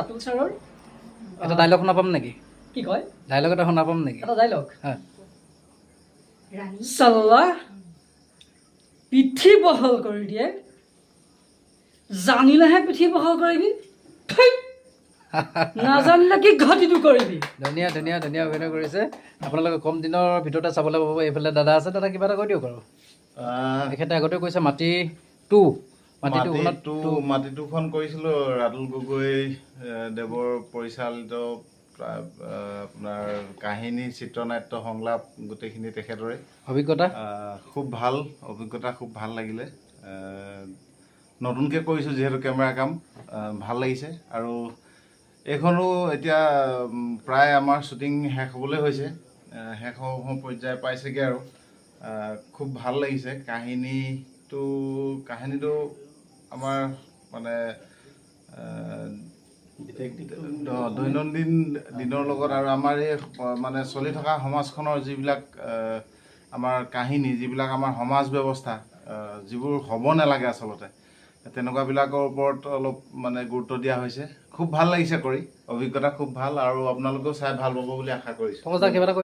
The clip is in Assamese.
ৰাতুল ছাৰৰ। এটা ডাইলগ শুনা পাম নেকি? কি কয়? ডাইলগ এটা শুনা পাম নেকি? এটা ডাইলগ? হয়। চাল্লা, পিঠি বহল কৰি দিয়ে, জানিলেহে পিঠি বহল কৰিবি, থেই! নাজানিলে কি ঘটিটো কৰিবি? ধুনীয়া ধুনীয়া ধুনীয়া অভিনয় কৰিছে। আপোনালোকে কম দিনৰ ভিতৰতে চাবলৈ পাব। এইফালে দাদা আছে, দাদা, কিবা এটা কৈ দিয়ক আৰু। তেখেতে আগতে কৈছে মাটি টু, মাটি টুখনত। মাটিটো মাটিটোখন কৰিছিলোঁ ৰাতুল গগৈ দেৱৰ পৰিচালিত, আপোনাৰ কাহিনী, চিত্ৰনাট্য, সংলাপ গোটেইখিনি তেখেতৰে। অভিজ্ঞতা? খুব ভাল অভিজ্ঞতা, খুব ভাল লাগিলে। নতুনকৈ কৰিছোঁ যিহেতু কেমেৰা কাম, ভাল লাগিছে। আৰু এইখনো এতিয়া প্ৰায় আমাৰ শ্বুটিং শেষ হ'বলৈ হৈছে, শেষ হ'ব হ'ব পৰ্যায় পাইছেগৈ। আৰু খুব ভাল লাগিছে। কাহিনীটো আমাৰ মানে দৈনন্দিন দিনৰ লগত আৰু আমাৰ এই মানে চলি থকা সমাজখনৰ যিবিলাক আমাৰ কাহিনী, যিবিলাক আমাৰ সমাজ ব্যৱস্থা, যিবোৰ হ'ব নালাগে আচলতে, তেনেকুৱাবিলাকৰ ওপৰত অলপ মানে গুৰুত্ব দিয়া হৈছে। খুব ভাল লাগিছে কৰি, অভিজ্ঞতা খুব ভাল আৰু আপোনালোকেও চাই ভাল পাব বুলি আশা কৰিছোঁ। পংকজ দা, কিবা এটা কৈ